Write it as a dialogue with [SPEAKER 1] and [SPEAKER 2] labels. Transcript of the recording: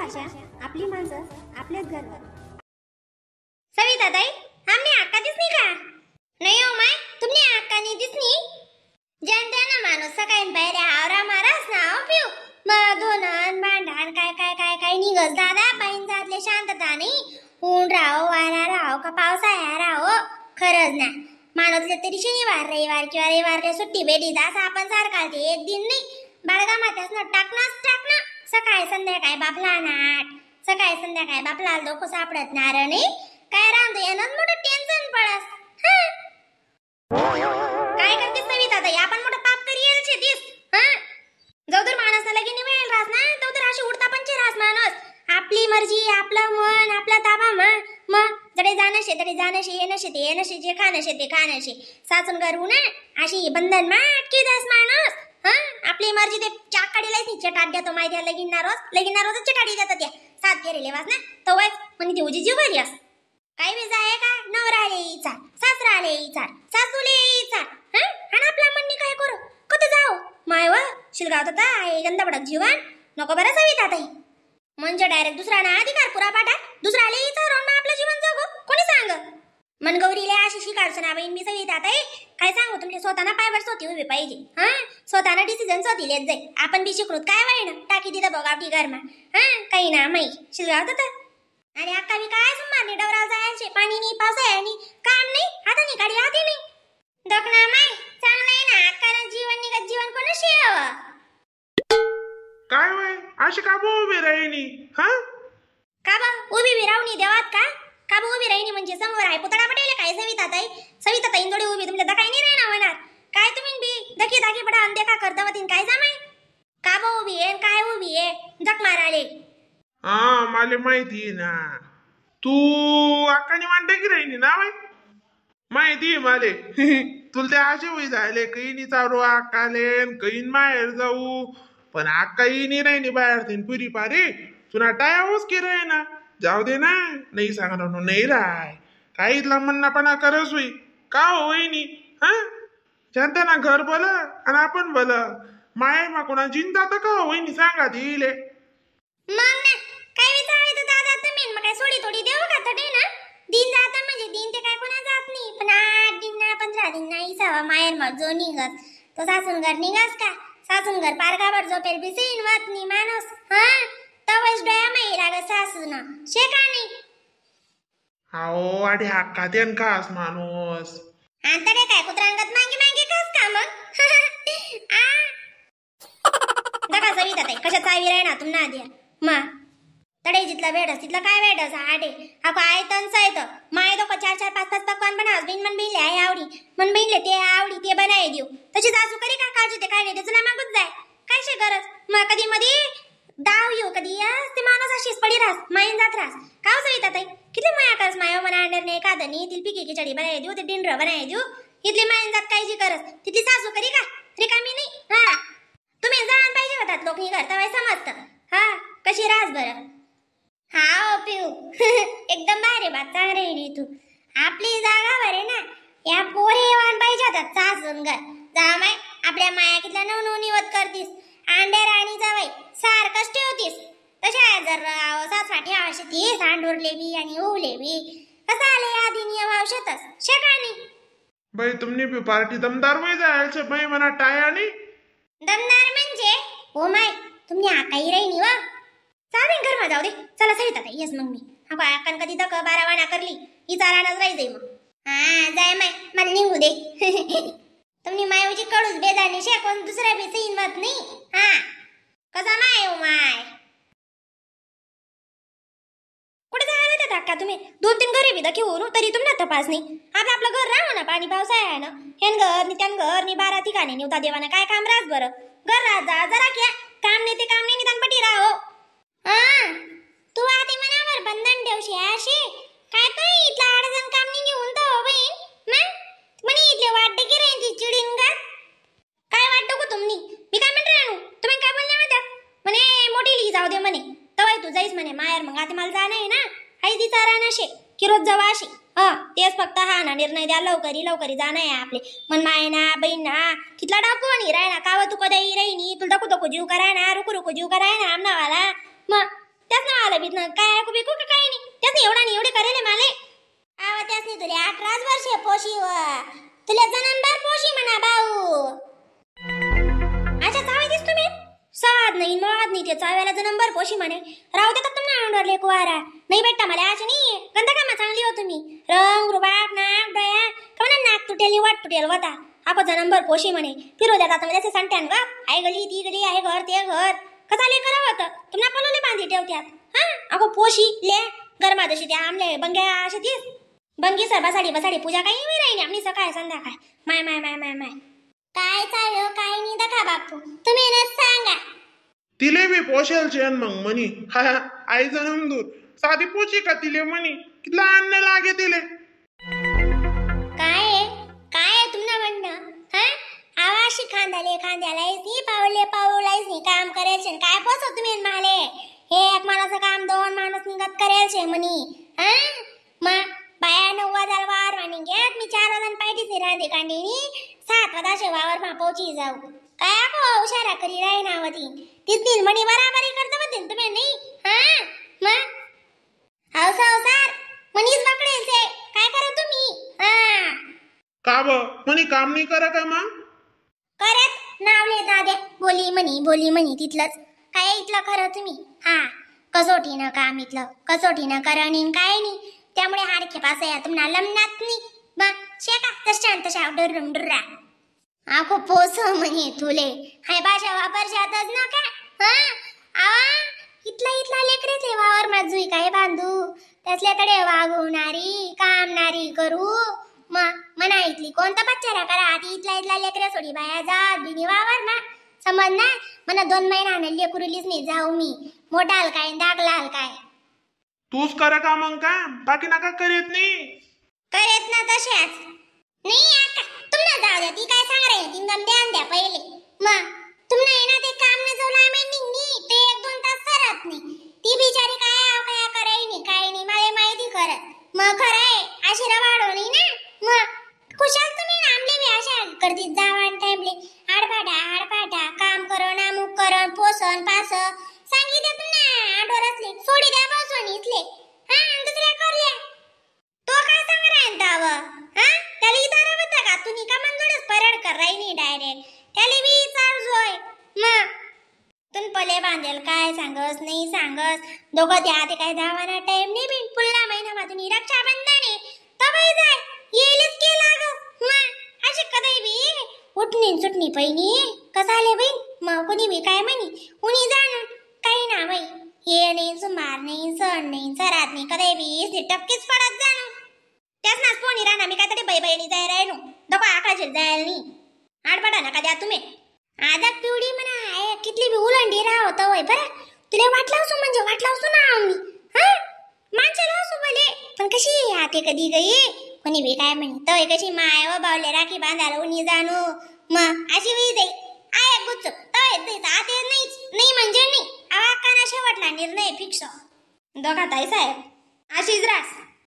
[SPEAKER 1] भाषा, आपली माणसं, आपलेच घरवर. सविता ताई, आमने आक्का दिसनी का? नाही हो my, तुमने आक्का नाही दिसनी. जनता ना माणूस सकाळी बाहेर आवरा मारास ना हो पिऊ, मग धोनन भांडण काय काय काय काय निघस दादा. बाईन जातले शांतता नाही, ऊन राहो वारा राहो का पावसाळ्या राहो. खरंच ना माणूसले तरी शनिवार रविवार किंवा रविवारला सुट्टी भेटी असं आपण सारखा ते एक दिन नाही बाळगा मात्यास ना टाकणंच टाकणं. सकाळी संध्याकाळी बापला नाट, सकाळी संध्याकाळी बापला डोकं सापडत नार नाही काय रांधू यानं मोठं टेन्शन पडस. काय करते सविता ताई, आपण मोठं पाप करी येईल छे दिस. हा जाऊ माणसाला लगीन वेळ रास ना तो तर अशी उडता पण रास माणूस. आपली मर्जी आपलं मन आपला ताबा. मग जडे जाणं शे तडे जाणं शे, येणं शे ते येणं शे, जे खाणं शे ते खाणं शे, सासून घरू ना अशी बंधन मा अटकी दस माणूस. हा आपली मर्जी ते चाकाडीलाच नाही चटाट देतो माहिती. लगीन ना रोज लगीन ना रोजच चटाडी देतात त्या सात फेरे लेवास ना तवाच म्हणे ती उजी जीव भरी अस. काय बी जाय का नवरा आले इचार, सासरा आले इचार, सासूले इचार. हा आणि आपला म्हणणी काय करू कधी जाऊ माय व शिलगाव तर आहे गंधा भडक जीवन नको बरं सविता ताई. म्हणजे डायरेक्ट दुसरा ना अधिकार पुरा पाठा दुसरा आले इचार मग आपलं जीवन जगू कोणी सांग. मन गौरीला अशी शिकायचं ना बहीण मी सविता ताई. काय सांगू तुमच्या स्वतःना पायवर स्वतः उभी पाहिजे. हा स्वतःना डिसिजन स्वतः लेत जाई. आपण बी शिकलो काय वाय ना टाकी तिथं बघावटी घरमा. हा काही ना माई शिलगाव तर. अरे अक्का बी काय सुमारने डवराव जायचे पाणी नाही पावसाळ्यानी काम नाही हाताने काढी हाती नाही दखना माई चांगलं आहे ना अक्काला जीवन निघत जीवन कोणाशी यावं.
[SPEAKER 2] काय वय अशी का बा उभी राहिनी? हा
[SPEAKER 1] का बा उभी बी राहुनी देवात का का बा उभी राहिनी म्हणजे समोर आहे पुतळा पटेल काय सविता ताई. सविता ताई जोडी उभी तुमच्या दकाई नाही राहणार होणार काय तुम्ही बी धकी धाकी पडा अंधे का करता वतीन काय जमाय का बा उभी आहे काय उभी आहे जक माराले.
[SPEAKER 2] हा मला माहिती ना तू अक्कानी मांडे की राहिनी ना बाई माहिती आहे माले. तुला ते असे होई झाले काही नाही चारू अक्काले काही माहेर जाऊ पण अक्का नाही राहिनी बाहेर तीन पुरी पारी तुला टायावच की रे ना जाऊ दे ना नाही सांगणार नाही राय काही इथला म्हणणापणा करस होई का हो वहिनी. हा जनता ना घर भलं आणि आपण भलं माहेर मा कोणा जिंता तर का हो वहिनी सांगा दिले.
[SPEAKER 1] मग ना काय विचारायचं दादा तुम्ही मग काय सोडी थोडी देऊ का थोडे ना दिन जाता म्हणजे दिन ते काय कोणा जात नाही पण 8 दिन ना 15 दिन ना इसावा माहेर मग जो निघस तो सासून घर निघस का सासून घर पार गाबर झोपेल बिसीन वत नाही माणूस. हा तवच डोळ्या माही लागत सासू ना शे का नाही.
[SPEAKER 2] हाओ आडे हक्का तेन खास माणूस
[SPEAKER 1] आता काय कुत्रांगत मागे मागे खास का मग. आ दका सविता ताई कशा चावी राही ना तुम्हाला आधी मा तडे जिथला भेटस तिथला काय भेटस आडे अको आहे तंच आहे तर माय दोक 4 4 5 5 पकवान बनास बिन मन बिनले आहे आवडी मन बिनले ते आवडी ते बनाय देऊ तशी सासू करी का काळजी ते काय नाही ते तुला मागूच जाय काय शे गरज मग कधी मधी दाव येऊ कधी यास ते माणूस अशीच पडी रास माईन जात रास का सविता ताई किती माया करस माया मना आणणार नाही कादनी तिल पिकी खिचडी बनाय देऊ ते डिंडर बनाय देऊ इथली माईन जात काय जी करस तिथली सासू करी का रिकामी नाही. हा तुम्ही जाण पाहिजे होतात लोक करता वय समजतं. हा कशी रास बरं. हा पिऊ एकदम भारी बात चांग रे तू आपली जागा बरे ना या पोरे येवान पाहिजे होतात सासून घर जा माय आपल्या माया कितल्या नऊ नऊ निवत करतीस अंड्या राणी जावाई सारखंच ठेवतीस तशा जर सासवा ठेवाशे तीस अंडूरले बी आणि उवले बी कसं आले आधी नियम आवश्यकच शेकाणी
[SPEAKER 2] बाई तुमनी बी पार्टी दमदार वय जायचे बाई म्हणा टाया नाही
[SPEAKER 1] दमदार म्हणजे हो my तुम्ही आकाई राहिनी वा चालेल घर मा जाऊ दे चला सविता ताई येस मग मी हा अक्कन कधी तक 12 वाणा करली ही चारानच राही जाई मग. हा जाय माय मला निघू दे. तुम्ही मायवजी कडूच बेजानी शे कोण दुसऱ्या बी सीन मत नाही. हा कसा my oh my कुठे जायला होत्या अक्का तुम्ही 2-3 घरी बी दखी होऊ तरी तुम्हाला तपास नाही. आपलं आपलं घर राहू ना पाणी पावसाळा आहे ना हेन घर नि त्यान घर नि 12 ठिकाणी निवता देवाना काय काम राहत बरं घर राहत जा जरा क्या काम नाही ते काम नाही निदान पटी राहो. हा तू आधी मनावर बंधन ठेवशी अशी काय तरी इथला अडचण काम नाही घेऊन तो बहीण मग म्हणे इथले वाटते की रे ती चिडीन का काय वाटतो गो तुम्ही मी काय म्हणते रानू तुम्ही काय बोलले म्हणतात म्हणे मोठी ली जाऊ दे म्हणे तवाय तू जाईस म्हणे माहेर मग आता मला जाणं आहे ना आई ती चारा नशे की रोज जवा अशी. हा तेच फक्त हा ना निर्णय द्या लवकरी लवकरी जाणं आहे आपले मन माय ना बहीण ना कितला डाकू आणि राय ना काव तू कधी राहिनी तुला डकू डकू जीव कराय ना रुकू रुकू जीव कराय ना आमनावाला मग त्याच ना तुम्हाला बी काय ऐकू बिकू का काही नाही. त्याच एवढा नाही एवढे करेले माले. आवा त्यासनी तुले 18 वर्षे पोशी व तुला जन्मभर पोशी म्हणा भाऊ. अच्छा चावे दिस तुम्ही सवाद नाही मवाद नाही ते चाव्याला जन्मभर पोशी म्हणे. राहू देतात तुम्हाला अंडरले कुवारा नाही भेटता मला असे नाही. गंध कामा चांगली हो तुम्ही. रंग रुबाब नाक डोया का म्हणा नाक तुटेल वाट तुटेल होता. आको जन्मभर पोशी म्हणे फिरू देतात म्हणजे असे सांगत्यान गा आहे गली ती गली आहे घर ते घर कसाले करावं होतं तुम्हाला पलवले बांधी ठेवत्यात. हा अगो पोशी ले गरमा जशी त्या आमले बंग्या अशी तीस बंगी सर बसाडी बसाडी पूजा काही मी राहिली आम्ही सकाळ संध्याकाळ माय माय माय माय माय काय चालू काय नाही दखा बापू तुम्ही ना सांगा.
[SPEAKER 2] तिले बी पोशेल चेन मग म्हणी. हा आई जन्म दूर साधी पोची का तिले म्हणी कितला अन्न लागे तिले.
[SPEAKER 1] काय काय तुमना म्हणणं? हा आवाशी खांद्याले खांद्याला नी पावले पावलायच नी काम करायचे काय पोचो तुम्ही माले. हे एक माणसाचं काम दोन माणूस निघत करायचे म्हणी. हा मग बाया 9 वाजाला वावर मानी घेत मी 4 वाजता पायटीच नाही रांधे कांडीनी 7 वाजाशे वावर मा पोची जाऊ. काय आको हुशारा करी राही ना वती तिथली म्हणी बराबरी करतो म्हणते तुम्ही नाही. हा मग हौसा मनीच पकडेल ते काय करा तुम्ही. हा
[SPEAKER 2] का ब म्हणी काम नाही करा का मग
[SPEAKER 1] करत नावले दादे बोली म्हणी बोली म्हणी तिथलंच काय इथलं खरं तुम्ही. हा कसोटीनं काम इथलं कसोटीनं करणी काय नाही त्यामुळे हारखे पास या तुम्हाला लमनात नाही. मग शेका तशा तशा डुरुम डुर्रा आखो पोस म्हणे तुले हाय भाषा वापरशातच ना का. हा आवा इथला इथला लेकरेच वावर माझुई काय बांधू त्यातल्या तडे वागवणारी कामणारी करू मग म्हणा इथली कोणता बच्चारा करा आधी इथला इथला लेकऱ्या सोडी बाया जात बिनी वावर ना समज ना म्हणा 2 महिना लेकरुलीच नाही जाऊ मी मोठाल काय दागलाल काय.
[SPEAKER 2] तूच करा का मग काम बाकी नका करीत नाही
[SPEAKER 1] करीत ना तशाच नाही. आका तुम्हाला जाऊ द्या ती काय सांग रे तिंगम ध्यान द्या पहिले. मग तुम्हाला आहे ना ते काम न जाऊ लांब निघणी ते 1-2 तास करत नाही ती बिचारी काय आव काय कराय नाही काय नाही मला माहिती करत. मग खरं आहे अशी रवाडो नाही ना. मग खुशाल तुम्ही आमले बी अशा करतीत जावान टाइमले आडपाटा आडपाटा काम करो नामुक करो पोसन पास सांगितलं तुम्हाला आडोर असले सोडी द्या बसून इथले. हा दुसऱ्या करल्या तो काय सांग राहिला हा त्याला इतारा होता का तुम्ही का मंजुळच परड कर राही डायरेक्ट त्याला बी विचार जोय. मग तुन पले बांधेल काय सांगस नाही सांगस दोघं त्या ते काय धावाना टाइम नाही बिन पुल्ला महिना मा तुम्ही रक्षाबंधन आहे तवाही जाय येईलच के लाग. मग अशी कधी बी उठणी सुटणी पहिनी कसाले बहीण मग कोणी बी काय म्हणी उनी जाणून काही ना बाई ये नाही सुमार नाही सण नाही सरात नाही कधी बी टपकीच पडत जाणू. त्याच नाच फोनी राहणार मी काहीतरी बाई बहिणी जाय राहिलो नको आकाशात जायला नाही आडपाडा नका द्या तुम्ही. आदात पिवडी म्हणा आहे कितली बी उलंडी राहत वय बरं तुला वाटला असू म्हणजे वाटला असू ना आम्ही. हा माणसाला असू भले पण कशी आते कधी गई कोणी बी काय म्हणी तवय कशी माय व बावले राखी बांधायला उनी जाणू मग अशी होई जाई आहे गुच्छ तवय आते नाहीच नाही म्हणजे नाही. आवा काना शेवटला निर्णय फिक्स दोघा ताई साहेब अशीच रास.